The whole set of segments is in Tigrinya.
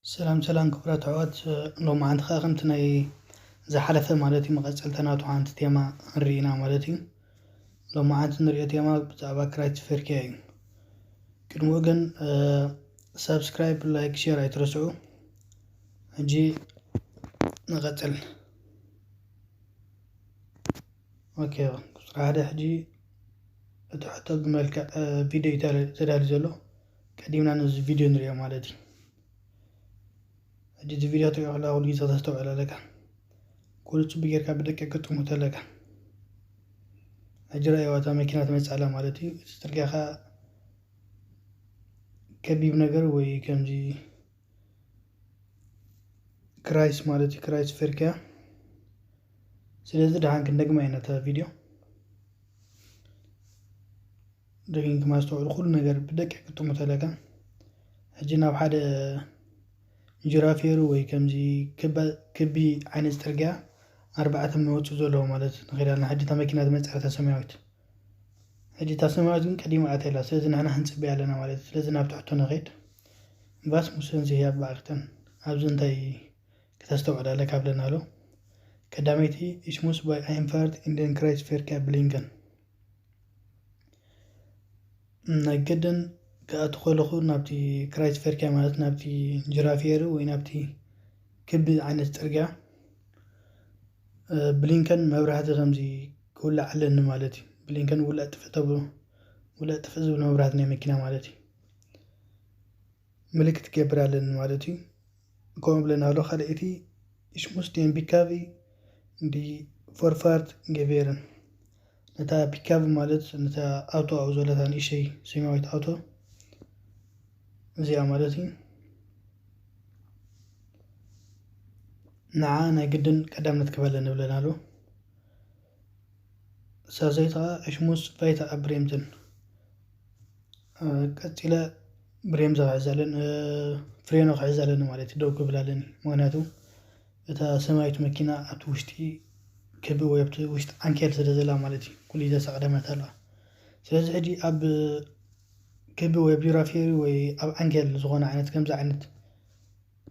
ሰላም ሰላም ክቡራት ኣሕዋት፣ ሎማዓንቲ ኸዓ ከምቲ ናይ ዝሓለፈ ማለት እዩ መቐጸልታ ናቱ ሓንቲ ቴማ ንርኢ ኢና ማለት እዩ። ሎማዓንቲ ንሪኦ ቴማ ብዛዕባ ክራይስት ፌርኪያ እዩ። ቅድሚኡ ግን ሳብስክራይብ፣ ላይክ፣ ሼር ኣይትረስዑ። ሕጂ ንቐጽል። ኦኬ፣ ቁፅሪ ሓደ ሕጂ እቲ ሕቶ ብመልክዕ ቪድዮ እዩ ተዳልዩ ዘሎ። ቀዲምና ነዚ ቪድዮ ንሪኦ ማለት እዩ። ሕጂ እዚ ቪድዮ ትሪኦ ከለካ ኩሉ ግዜ ተስተውዕል ኣለካ። ኩሉ ፅቡቅ ጌርካ ብደቂቅ ክትጥምቶ ኣለካ። ሕጂ ረኣይዋ እታ መኪና ትመፅእ ኣላ ማለት እዩ። እቲ ፅርግያ ከዓ ከቢብ ነገር ወይ ከምዚ ክራይስ ማለት እዩ፣ ክራይስ ፌርኪያ። ስለዚ ደሓን ክንደግማ ኢና ነታ ቪድዮ። ደጊምኩም ኣስተውዕሉ፣ ኩሉ ነገር ብደቂቅ ክትጥምቶ ኣለካ። ሕጂ ናብ ሓደ ጅራፌሩ ወይ ከምዚ ክቢ ዓይነት ፅርግያ ኣርባዕተ መወፅኢ ዘለዎ ማለት ንኸይድ ኣለና። ሕጂ እታ መኪና ትመፅእ ኣላ፣ እታ ሰማያዊት። ሕጂ እታ ሰማያዊት ግን ቀዲማ ኣትያ ኣላ። ስለዚ ንሕና ክንፅበያ ኣለና ማለት እዩ። ስለዚ ናብቲ ሕቶ ንኸይድ። Wat moeten ze hier beachten? ኣብዚ እንታይ ክተስተውዕል ኣለካ ብለና ኣሎ። ቀዳመይቲ፣ ich muss bei Einfahrt in den Kreisverkehr blinken. ናይ ግድን ክኣቱ ከለኹ ናብቲ ክራይስት ፌርኪያ ማለት ናብቲ ጅራፌሩ ወይ ናብቲ ክቢ ዓይነት ፅርግያ ብሊንከን መብራህቲ ከምዚ ክውላዕ ኣለኒ ማለት እዩ። ብሊንከን ውላእ ጥፍእ ተብሎ፣ ውላእ ጥፍእ ዝብል መብራህቲ ናይ መኪና ማለት እዩ። ምልክት ክገብር ኣለኒ ማለት እዩ። ከምኡ ብለና ኣሎ። ካልኣይቲ፣ ich muss den Pkw die Vorfahrt gewähren። ነታ ፒካብ ማለት ነታ ኣውቶ ኣብኡ ዘለታ ንእሸይ ሰማያዊት ኣውቶ እዚኣ ማለት እዩ። ንዓ ናይ ግድን ቀዳምነት ክበለ ንብለና ኣሎ። ሳሰይቲ ከዓ ich muss weiter abbremsen። ቀፂለ ብሬምዘ ክሕዝ ኣለኒ፣ ፍሬኖ ክሕዝ ኣለኒ ማለት እዩ። ደው ክብል ኣለኒ። ምክንያቱ እታ ሰማያዊት መኪና ኣብቲ ውሽጢ ክቢ ወይ ኣብቲ ውሽጢ ዓንኬል ስለ ዘላ ማለት እዩ። ኩሉ ግዜ ሳቕደመት ኣለዋ። ስለዚ ሕጂ ኣብ ክቢ ወይ ኣብ ጅራፌሪ ወይ ኣብ ዓንኬል ዝኾነ ዓይነት ከምዚ ዓይነት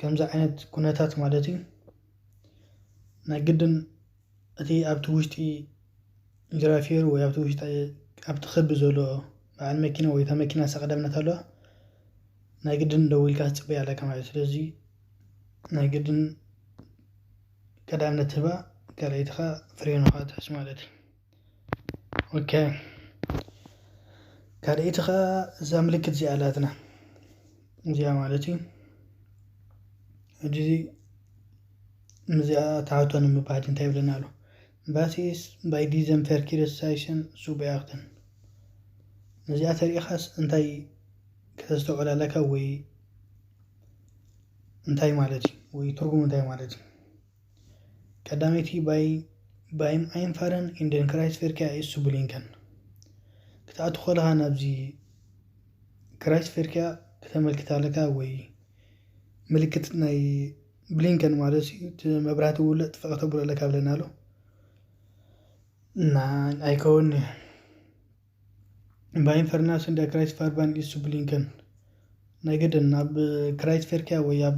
ከምዚ ዓይነት ኩነታት ማለት እዩ ናይ ግድን እቲ ኣብቲ ውሽጢ ጅራፌሩ ወይ ኣብቲ ውሽጢ ኣብቲ ክቢ ዘሎ በዓል መኪና ወይ እታ መኪና ሳቕዳምነት ኣለዋ ናይ ግድን ደው ኢልካ ክትፅበያ ኣለካ ማለት እዩ። ስለዚ ናይ ግድን ቀዳምነት ህባ፣ ካልኣይቲ ከዓ ፍሬኑ ከዓ ትሕዝ ማለት እዩ። ኦኬ፣ ካልኣይቲ ከዓ እዛ ምልክት እዚኣ ኣላትና፣ እዚኣ ማለት እዩ። ሕጂ እዚኣ ተሓቶ ንምባል እንታይ ይብለና ኣሎ? Was ist bei diesem Verkehrszeichen zu beachten? ነዚኣ ተሪኢኻስ እንታይ ከተስተውዕል ኣለካ ወይ እንታይ ማለት እዩ ወይ ትርጉሙ እንታይ ማለት እዩ? ቀዳመይቲ፣ beim Einfahren in den Kreisverkehr ist zu blinken። ክትኣቱ ከለኻ ናብዚ ክራይስት ፌርኪያ ከተመልክት ኣለካ ወይ ምልክት ናይ ብሊንከን ማለት እዩ። እቲ መብራህቲ ውልእ ጥፍእ ከተብሎ ኣለካ ብለና ኣሎ። Nein, ኣይከውን። Beim Verlassen der Kreisfahrbahn ist zu blinken። ናይ ግድን ኣብ ክራይስት ፌርኪያ ወይ ኣብ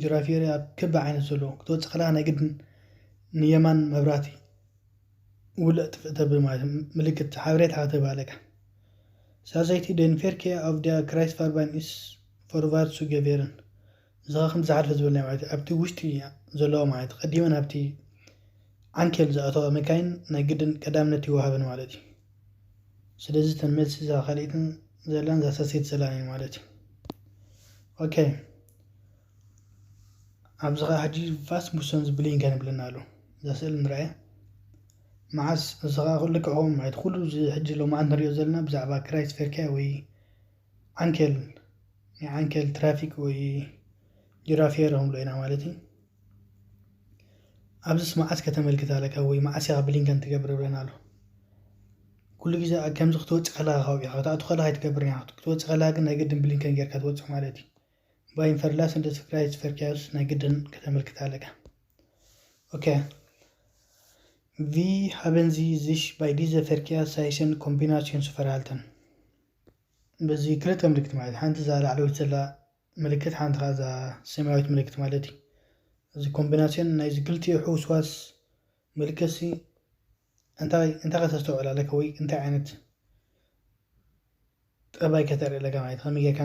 ጅራፌሪ ኣብ ክቢ ዓይነት ዘሎ ክትወፅእ ከለካ ናይ ግድን ንየማን መብራህቲ ውልእ ጥፍእ ተብል ማለት ምልክት ሓበሬታ ክትህብ ኣለካ። ሳሰይቲ፣ den Verkehr auf der Kreisfahrbahn ist vorwärts zu gewähren። እዚ ከም ዝሓልፈ ዝበልና ማለት ኣብቲ ውሽጢ ዘለዎ ማለት ቀዲመን ኣብቲ ዓንኬል ዝኣተዋ መካይን ናይ ግድን ቀዳምነት ይወሃበን ማለት እዩ። ስለዚ እተን መልሲ እዛ ካልኣይትን ዘላን እዛ ሳሰይቲ ዘላን እዩ ማለት እዩ። ኦኬ፣ ኣብዚ ኸዓ ሕጂ was müssen sie blinken ይብለና ኣሎ። እዛ ስእሊ ንርኣያ። መዓስ እዚ ኸዓ ኩሉ ክዕቑም ማለት ኩሉ እዚ ሕጂ ሎማዓንቲ ንሪኦ ዘለና ብዛዕባ ክራይስት ፌርኪያ ወይ ዓንኬል ናይ ዓንኬል ትራፊክ ወይ ጅራፌር ንብሎ ኢና ማለት እዩ። ኣብዚስ መዓስ ከተመልክት ኣለካ ወይ መዓስ ኢኻ ብሊንከን ትገብር ይብለና ኣሎ። ኩሉ ግዜ ከምዚ ክትወፅእ ከለኻ ካብኡ ኢኻ ክትኣቱ ከለኻ ኣይትገብርን ኢኻ ክትወፅእ ከለኻ ግን ናይ ግድን ብሊንከን ጌርካ ትወፅእ ማለት እዩ። Beim Verlassen des Kreisverkehrs ናይ ግድን ከተመልክት ኣለካ። ኦኬ፣ wie haben Sie sich bei dieser Verkehrszeichen Kombination zu verhalten? በዚ ክልተ ምልክት ማለት ሓንቲ እዛ ላዕለወይቲ ዘላ ምልክት ሓንቲ ከኣ እዛ ሰማያዊት ምልክት ማለት እዩ። እዚ ኮምቢናሲዮን ናይዚ ክልቲኡ ሕውስዋስ ምልክትሲ እንታይ እንታይ ከተስተውዕል ኣለካ ወይ እንታይ ዓይነት ጠባይ ከተርኢ ኣለካ ማለት ከመይ ጌርካ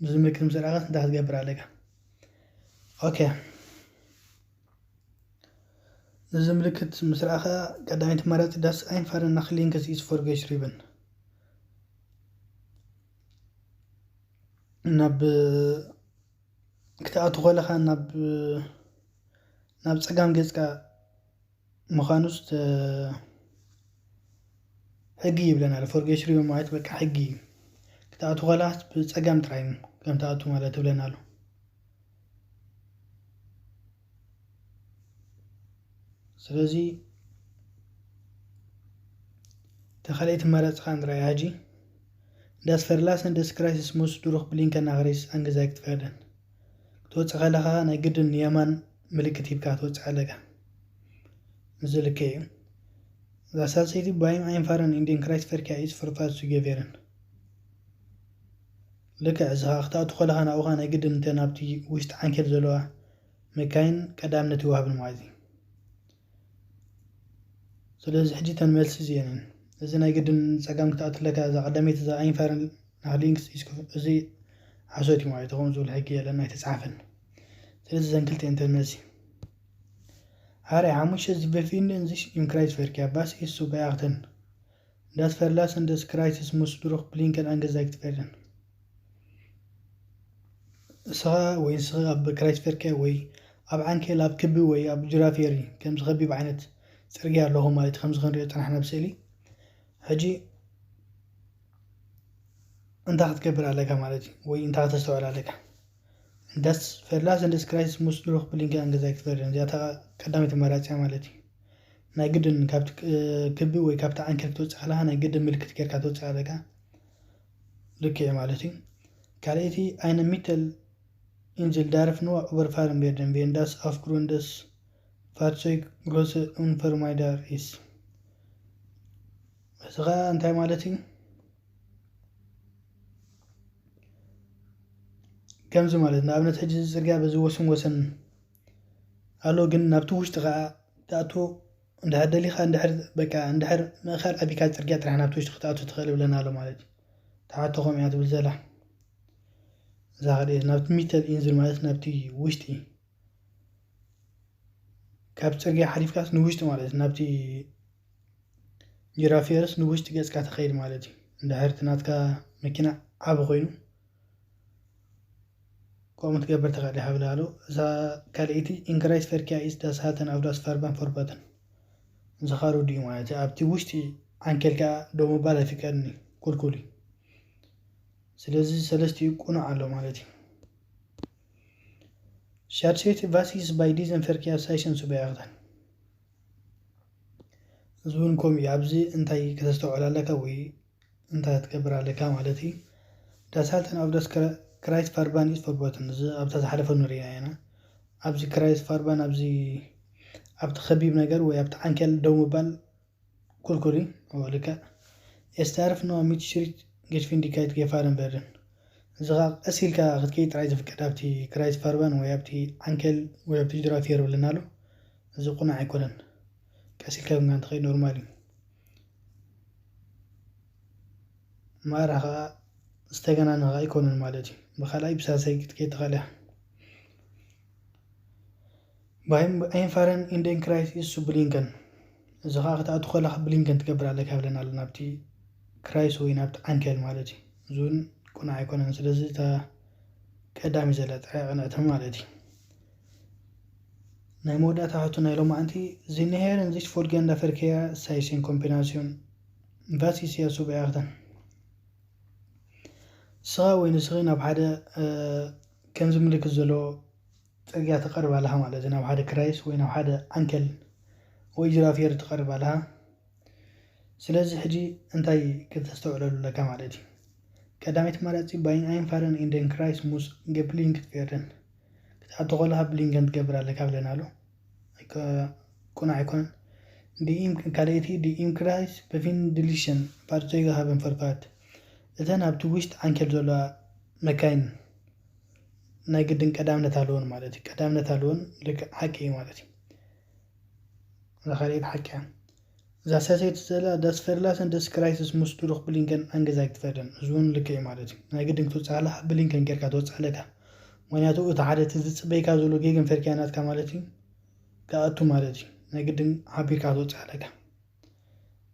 ንዚ ምልክት ምስ ረኣኻስ እንታይ ክትገብር ኣለካ? ኦኬ ንዚ ምልክት ምስ ረኣኻ ቀዳመይቲ ኣማራጺ das Einfahren nach links ist vorgeschrieben። ናብ ክትኣቱ ከለኻ ናብ ናብ ጸጋም ገጽካ ምዃኑስ ሕጊ ይብለና ኣሎ። ፎርጌሽሪ ማለት በቃ ሕጊ እዩ። ክትኣቱ ከለኻስ ብጸጋም ጥራይ ከም ትኣቱ ማለት ይብለና ኣሎ። ስለዚ ተኻልኤቲ መረጽኻ ንረኣያ ሕጂ። Das Verlassen des Kreises muss durch Blinken nach rechts angezeigt werden። ክትወጽእ ከለኻ ናይ ግድን ንየማን ምልክት ሂብካ ክትወጽእ ኣለካ። እዚ ልክዕ እዩ። እዛ ሳልሰይቲ beim Einfahren in den Kreisverkehr ist Vorfahrt zu gewähren። ልክዕ እዚ ኸዓ ክትኣቱ ከለኻ ናብኡ ኸዓ ናይ ግድን እተን ኣብቲ ውሽጢ ዓንኬል ዘለዋ መካይን ቀዳምነት ይወሃብን ማለት እዩ። ስለዚ ሕጂ እተን መልሲ እዚአን እየን። እዚ ናይ ግድን ጸጋም ክትኣትለካ እዛ ቀዳመይቲ እዛ ኣይንፋርን ናክሊንክስ እዚ ሓሶት እዩ ማለት እዩ። ከምኡ ዝብል ሕጊ የለን ኣይተጻሕፈን። ስለዚ እዘን ክልተ እየን እተን መልሲ። Harry ሓሙሽተ ዚ befinden sich im Kreisverkehr, was ist zu beachten? Das Verlassen des Kreises muss durch Blinken angezeigt werden. እስኻ ወይ ንስኺ ኣብ ክራይስቨርከ ወይ ኣብ ዓንኬል ኣብ ክቢ ወይ ኣብ ጅራፌሪ ከምዚ ከቢብ ዓይነት ፅርግያ ኣለኹ ማለት እዩ። ከምዚ ክንሪኦ ፀናሕና ኣብ ስእሊ ሕጂ እንታይ ክትገብር ኣለካ ማለት እዩ ወይ እንታይ ክተስተውዕል ኣለካ? Das Verlassen des Kreises muss durch Blinken angezeigt werden። እዚኣ እታ ቀዳመይቲ ኣማራፂ እያ ማለት እዩ። ናይ ግድን ካብቲ ክቢ ወይ ካብቲ ዓንኬል ክትወፅእ ከለካ ናይ ግድን ምልክት ጌርካ ትወፅእ ኣለካ። ልክዕ ማለት እዩ። ካልኣይቲ eine Mitte Insel darf nur überfahren werden, wenn das aufgrund des Fahrzeugs große unvermeidbar ist። እዚ ኸዓ እንታይ ማለት እዩ? ከምዚ ማለት ንኣብነት ሕጂ እዚ ፅርግያ በዚ ወሰን ወሰን ኣሎ፣ ግን ናብቲ ውሽጢ ኸዓ ትኣቱ እንድሕር ደሊኻ እንድሕር በቃ እንድሕር ምእኻል ኣቢካ ፅርግያ ጥራሕ ናብቲ ውሽጢ ክትኣቱ ትኽእል ይብለና ኣሎ ማለት እዩ። ተሓቶ ከምኡ እያ ትብል ዘላ። እዛ ካልኣይቲ ናብቲ ሚተል ኢንዝል ማለት ናብቲ ውሽጢ ካብ ፅርግያ ሓሊፍካስ ንውሽጢ ማለት እዩ። ናብቲ ጅራፌርስ ንውሽጢ ገፅካ ትኸይድ ማለት እዩ። እንድሕር እቲ ናትካ መኪና ዓቢ ኮይኑ ከምኡ ትገብር ትኽእል ኢኻ ብላሉ። እዛ ካልኣይቲ in Kreisverkehr ist das Halten auf das Fahrband verboten። እዚ ኸዓ ርዱእ እዩ ማለት እዩ። ኣብቲ ውሽጢ ዓንኬል ከዓ ደው ምባል ኣይፍቀድን እዩ፣ ክልኩል እዩ። ስለዚ ሰለስቲኡ ቅኑዕ ኣሎ ማለት እዩ። Schätze, was ist bei diesem Verkehrszeichen zu beachten? እዚ እውን ከምኡ እዩ። ኣብዚ እንታይ ከተስተውዕል ኣለካ ወይ እንታይ ክትገብር ኣለካ ማለት እዩ። Das Halten auf das Kreisfahrband ist verboten። እዚ ኣብታ ዝሓለፈ ንሪኣ ኢና። ኣብዚ ክራይስፋርባን ኣብዚ ኣብቲ ከቢብ ነገር ወይ ኣብቲ ዓንኬል ደው ምባል ክልኩል እዩ። ልክዕ Es darf nur mit Schrittgeschwindigkeit gefahren werden። እዚ ኸዓ ቀስ ኢልካ ክትከይድ ጥራይ ዝፍቀድ ኣብቲ ክራይስፋርባን ወይ ኣብቲ ዓንኬል ወይ ኣብቲ ጅራፌር ይብለና ኣሎ። እዚ ቁኑዕ ኣይኮነን። ቀስ ኢልካ ግን ትኸይድ ኖርማል እዩ። ማራ ኸዓ ዝተገናነ ኸዓ ኣይኮነን ማለት እዩ። ብኻልኣይ ብሳልሳይ ክትከይድ ትኽእል እያ። Beim Einfahren in den Kreis ist zu blinken። እዚ ኸዓ ክትኣቱ ከለኻ ብሊንከን ትገብር ኣለካ ይብለና ኣሎ ናብቲ ክራይስ ወይ ናብቲ ዓንኬል ማለት እዩ። እዚ እውን ቁኑዕ ኣይኮነን። ስለዚ እታ ቀዳሚ ዘላ ጥራይ ቅንዕቲ ማለት እዩ። ናይ መወዳእታ ሕቶ ናይ ሎማዓንቲ Sie nähern sich folgender Verkehrszeichen Kombination. Was ist hier zu beachten? ንስኻ ወይ ንስኺ ናብ ሓደ ከምዚ ምልክት ዘለዎ ፅርግያ ትቐርብ ኣለኻ ማለት እዩ። ናብ ሓደ ክራይስ ወይ ናብ ሓደ ዓንኬል ወይ ጅራፌር ትቐርብ ኣለኻ። ስለዚ ሕጂ እንታይ ክተስተውዕለሉ ኣለካ ማለት እዩ? ቀዳመይቲ ኣማራፂ Beim Einfahren in den Kreis muss geblinkt werden። ክትኣቱ ከለኻ ብሊንከን ትገብር ኣለካ ብለና ኣሎ። ቁኑዕ ኣይኮነን። Die im ካልኣይቲ die im Kreis befindlichen Fahrzeuge haben Vorfahrt። እተን ኣብቲ ውሽጢ ዓንኬል ዘለዋ መካይን ናይ ግድን ቀዳምነት ኣለወን ማለት እዩ። ቀዳምነት ኣለወን ልክዕ ሓቂ እዩ ማለት እዩ። እዛ ካልኣይቲ ሓቂ እያ። እዛ ሰሰይቲ ዘላ ደስ ፈርላሰን ደስ ክራይስስ ምስ ድሩኽ ብሊንከን ኣንገዛግ ትፈርደን። እዚ እውን ልክዕ እዩ ማለት እዩ። ናይ ግድን ክትወፅእ ኣለካ፣ ብሊንከን ጌርካ ትወፅእ ኣለካ። ምክንያቱ እቲ ሓደ እቲ ዝፅበይካ ዘሎ ጌግን ፈርኪያ ናትካ ማለት እዩ። ክኣቱ ማለት እዩ። ናይ ግድን ሓቢርካ ክትወፅእ ኣለካ።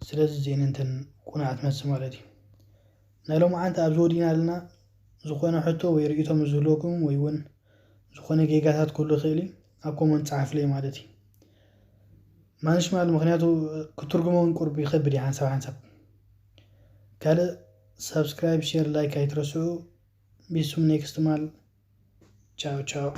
ስለዚ እዚአን እንተን ቁኑዓት መልሲ ማለት እዩ። ናይ ሎማዓንቲ ኣብዚ ወዲእና ኣለና። ዝኾነ ሕቶ ወይ ርእይቶ ምስ ዝህልወኩም ወይ እውን ዝኾነ ጌጋታት ክህሉ ይኽእል እዩ፣ ኣብ ኮመንት ጸሓፍለይ ማለት እዩ። ማንሽማል ምክንያቱ ክትርጉሞ እውን ቁሩብ ይኸብድ እዩ ሓንሳብ ሓንሳብ። ካልእ ሳብስክራይብ፣ ሼር፣ ላይክ ኣይትረስዑ። ቢሱም ኔክስት ማል። ቻው ቻው።